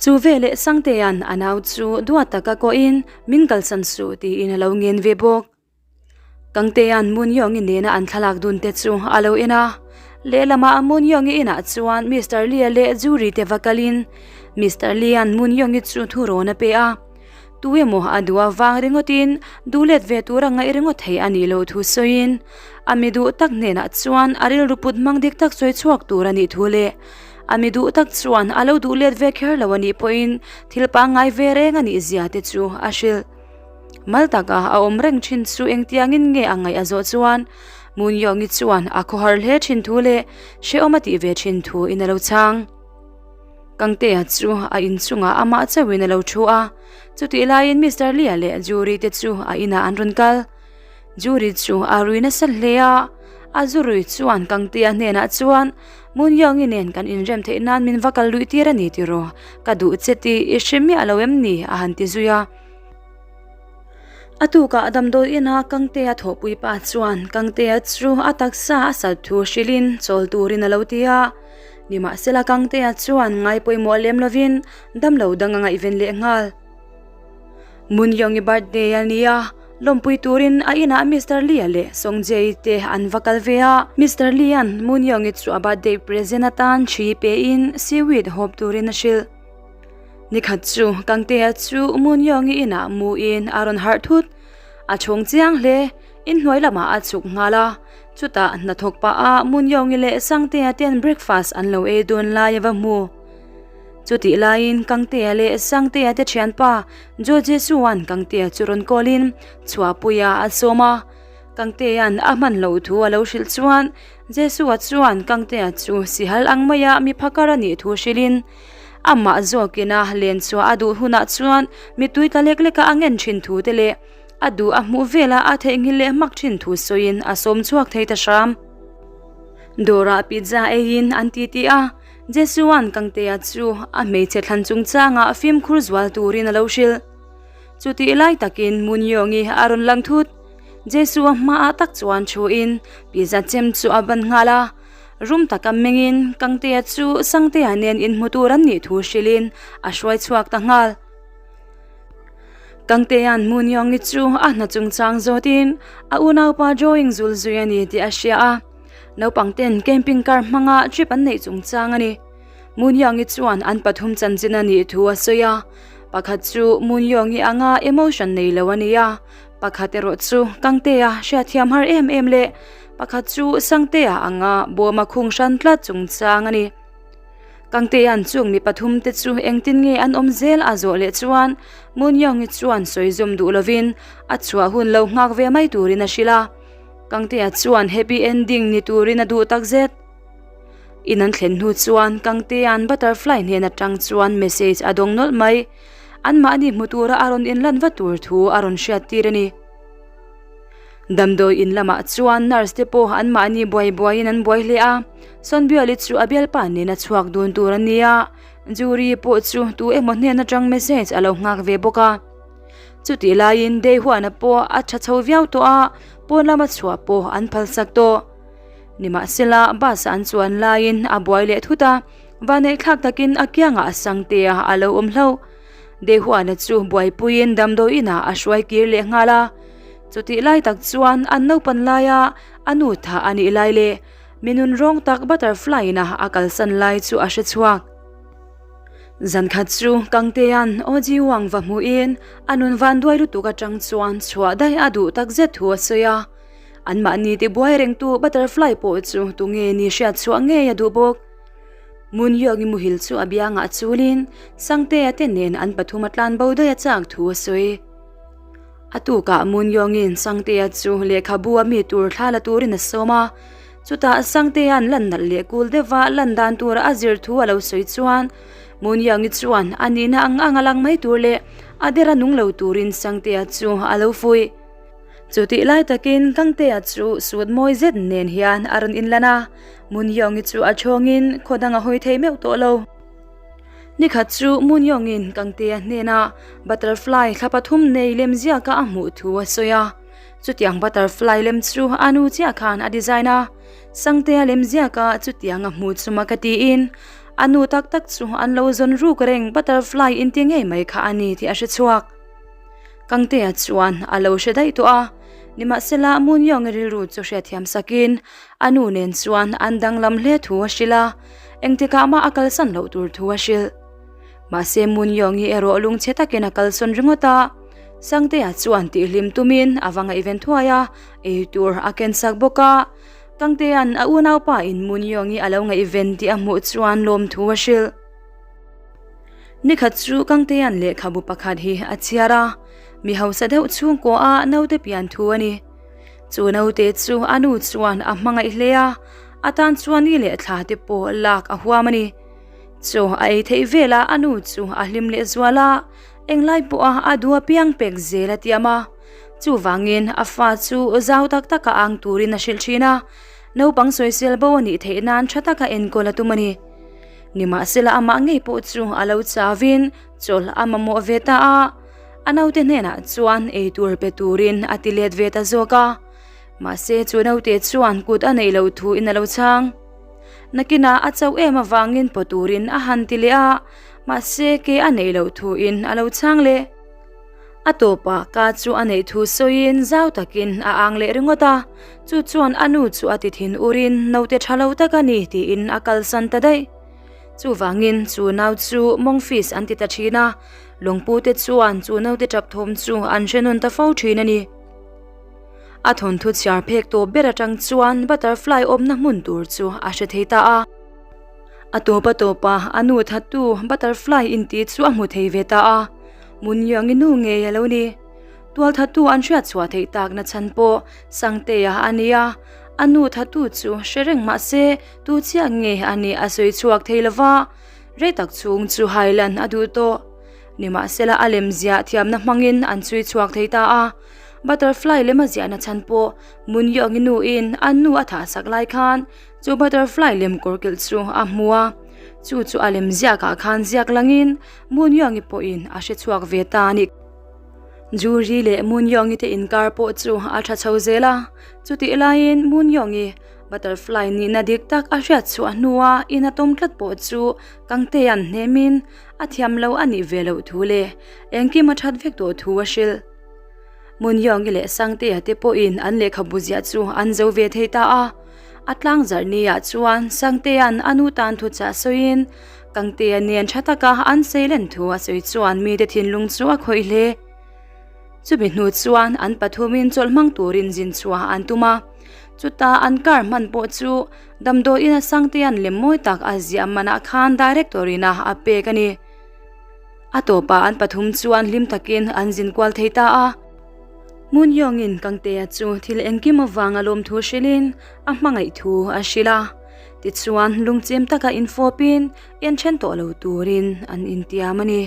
Chu veleh Sangtea'n a nau chu duat taka kawhin min kalsan suh tiin a lo ngen ve bawk. Kangtea'n Munyawngi nena an thlalak dun te chu a lo en a, lehlamah Munyawngi inah chuan Mister Lee-a leh Jury te va kalin Mister Lee-a'n Munyawngi chu thurawn a pe a. Tu emaw a duh avang ringawtin duh let ve tura ngaih ringawt thei a nih loh thu sawiin a mi duh tak hnenah chuan a rilru put hmang dik tak sawi chhuak tur a nih thu leh a mi duh tak chuan a lo duh let ve kher lo a nih pawhin thil pangngai ve reng a nih zia te chu a hrilh. Mal taka a awm reng thin chu engtiangin nge a ngaih a zawh chuan Munyawngi chuan a khawhar hle thin thu leh hrehawm a tih ve thin thu in a lo chhang. Kangtea chu a inchungah amah chauhin a lo thu a, chutih laiin Mister Lee-a leh Jury te chu a inah an rawn kal. Jury chu a rui nasa hle a, a zu rui chuan Kangtea hnenah chuan, Moon Young-i nen kan inrem theih nan min va kal luih tir a ni tiraw, ka duh che tih i hre miah lo em ni? a han ti zui a. A tukah damdawi ina Kangtea thawhpui pa chuan Kangtea chu a taksa a sat thu hrilhin chawl turin a lo ti a. Nimahsela Kangtea chuan ngai pawimawh lem lovin damlo dang a ngaihven leh nghal. Munyawngi birthday a nia, lawmpui turin a inah Mister Lee-a leh Songjae te an va kal ve a. Mister Lee-a'n Munyawngi chu a birthday present atan thi pein seaweed hawp turin a hrilh. Nikhat chu Kangtea chu Munyawngi inah muin a rawn harh thut. A chhawng chiang hle, inhnuai lamah a chhuk nghal a. Chutah hnathawk pah a Munyawngi leh Sangtea ten breakfast an lo ei dawn lai a va hmu. Chutih laiin Kangtea leh Sangtea te thianpa Jo Jesua'n Kangtea chu rawn call in chhuahpuia a sawm a. Kangtea'n a hman loh thu a lo hrilh chuan Jesua chuan Kangtea chu sihal ang maia mi phakar a nih thu hrilhin amah zawkin a len chhuah a duh hunah chuan mitui tla lek leka a ngen thin thu te leh a duh a hmuh vela a theihnghilh leh hmak thin thu sawiin a sawm chhuak thei ta hram. Dawrah pizza eiin an ti ti a, Jesua'n Kangtea chu a hmeichhe thlan chungchangah fimkhur zual turin a lo hrilh. Chutih lai takin Munyawngi a rawn lang thut. Jesua hmaah tak chuan thuin pizza chem chu a ban nghal a. Rum taka mengin Kangtea chu Sangtea nen inhmu tur an nih thu hrilhin a hruai chhuak ta nghal. Kangtea'n Munyawngi chu a hna chungchang zawtin a unaupa drawing zul zui a ni tih a hria a. Naupang ten camping car hmanga trip an neih chungchang a ni. Munyawngi chuan an pathum chanchin a nih thu a sawi a. Pakhat chu Munyawngi anga emotion nei lo a ni a. Pakhat erawh chu Kangtea hriatthiam har em em leh pakhat chu Sangtea anga bawma khung hran tlat chungchang a ni. Kangtea'n chung mi pathum te chu engtin nge an awm zel a zawh leh chuan Munyawngi chuan sawi zawm duh lovin a chhuah hun lo nghak ve mai turin a hrilh a. Kangtea chuan happy ending ni turin a duh takzet. In an thlen hnu chuan Kangtea'n butterfly hnen atang chuan message a dawng nawlh mai. Anmahni hmu tura a rawn inlan va tur thu a rawn hriat tir a ni. Damdawi in lamah chuan nurse te pawh anmahni buai buaiin an buai hle a, Sawnbiali chu a bialpa nena chhuak dun tur a ni a, Jury pawh chu tu emaw hnen atang message a lo nghak ve bawk a. Chutih laiin Deihuana pawh a tha chho viau tawh a, pawn lama chhuah pawh an phalsak tawh. Nimahsela, bus an chuan laiin a buai leh thut a, vaneihthlak takin a kiangah a Sangtea a lo awm hlauh. Dehuana chu buaipuiin damdawi inah a hruai kir leh nghal a. Chutih lai tak chuan an naupan laia a nu thah a nih lai leh mi nunrawng tak butterfly ina a kalsan lai chu a hre chhuak. Zankhat chu Kangtea'n Oji Wang va hmuhin a nun vanduai lutuk atang chuan chhuah daih a duh takzet thu a sawi a. Anmahni tibuai rengtu butterfly pawh chu tunge ni hriat chhuah ngei a duh bawk. Munhyuangi muhil chu a biangah chulin Sangtea te nen an pathum a tlan bo daih a chak thu a sawi. A tukah Munhyuangi'n Sangtea chu lehkhabu a mi tur thla la turin a sawm a, chutah Sangtea'n lan nalh leh kul deuha lan dan tura a zir thu a lo sawi chuan Munhyuangi chuan a nihna ang ang a lang mai tur leh a dera nung lo turin Sangtea chu a lo fuih. Chutih lai takin Kangtea chu suit mawi zet nen hian a rawn inlan a, Munyawngi chu a chhawngin khaw dang a hawi thei meuh tawh lo. Nikhat chu Munyawngin Kangtea hnenah butterfly thla pathum nei lem ziaka a hmuh thu a sawi a. Chutiang butterfly lem chu a nu chiah khan a design a, Sangtea lem ziaka chutiang a hmuh chuma ka tiin. A nu tak tak chu an lo zawn ruk reng butterfly inti ngei mai kha a ni tih a hre chhuak. Kangtea chuan a lo hre daih tawh a, nimahsela Munyawngi rilru chu hriatthiam sakin a nu nen chuan an danglam hle thu a hrilh a, engtikah mah a kalsan loh tur thu a hrilh. Mahse Munyawngi erawh lungchhe takin a kalsawn ringawt a, Sangtea chuan tihhlim tumin a va ngaihven thuai a, eitur a kensak bawk a. Kangtea'n a unaupa in Munyawngi a lo ngaihven tih a hmuh chuan lawmthu a hrilh. Nikhat chu Kangtea'n lehkhabu pakhat hi a chhiar a, mi hausa deuh chhungkaw a naute pian thu a ni. Chu naute chu a nu chuan a hmangaih hle a, a tan chuan ni leh thla te pawh lak a huam a ni. Chaw a ei theih velah a nu chu a hlim leh zual a, englai pawha a duh apiang pek zel a tiam a. Chuvangin a fa chu zau tak taka ang turin a hrilh thin a, naupang sawisel bo a nih theih nan tha taka enkawl a tum a ni. Nimahsela amah ngei pawh chu a lo chavin chawlh a mamawh ve ta a, a naute hnenah chuan eitur pe turin a ti let ve ta zawk a. Mahse chu naute chuan kut a neih loh thu in a lo chhang. Nakinah a chauh em avangin paw turin a han ti leh a, mahse ke a neih loh thu in a lo chhang leh. A tawpah ka chu a neih thu sawiin zau takin a ang leh ringawt a, chu chuan a nu chu a ti thin urin naute tha lo tak a ni tiin a kalsan ta daih. Chuvangin chu nau chu mawngfis an ti ta thin a, lawngpute chuan chu naute tap thawm chu an hre nawn ta fo thin a ni. A thawnthu chhiar phek tawp ber atang chuan butterfly awmna hmun tur chu a hre thei ta a. A tawp a tawp a, a nu thattu butterfly intih chu a hmu thei ve ta a. Munyoungi nu ngei a lo ni. Tual thattu an hriat chhuah theih tak na chhan pawh Sangtea a ni a, a nu thattu chu hre reng mah se tu chiah nge a nih a sawi chhuak thei lo va, rei tak chhung chu hailan a duh tawh. Nimahsela a lem ziah thiamna hmangin an chhui chhuak thei ta a, butterfly lem a ziahna chhan pawh Munyoungi nuin a nu a thahsak lai khan Chu butterfly lem kawr kilh chu a hmu a, chu chu a lem ziakah khan ziak langin Moonyoung-i pawhin a hre chhuak ve ta a ni. Juri leh Moonyoung-i te inkar pawh chu a tha chho zel a, chutih laiin Moonyoung-i butterfly nihna dik tak a hriat chhuah hnua in a tawm tlat pawh chu Kangtea'n hnemin a thiam lo a nih ve loh thu leh engkim a that vek tawh thu a hrilh. Munyoungi leh Sangtea te pawhin an lehkhabu ziah chu an zo ve thei ta a. A tlang zarh niah chuan Sangtea'n a nu tan thuchah sawiin Kangtea nen tha taka an seilen thu a sawi chuan mite thinlung chu a khawih hle. Chumi hnu chuan an pathumin chawlh hmang turin zin chhuah an tum a. Chuta an car hman pawh chu damdawiin a Sangtea'n lem mawi tak a ziah manah khan director ina a pek a ni. A tawpah an pathum chuan hlim takin an zin kual thei ta a. Moon Young-in Kangtea chu thil engkim avanga lawmthu hrilhin a hmangaih thu a hrilh a. Tichuan lungchim taka infawpin en then tawh lo turin an intiam a ni.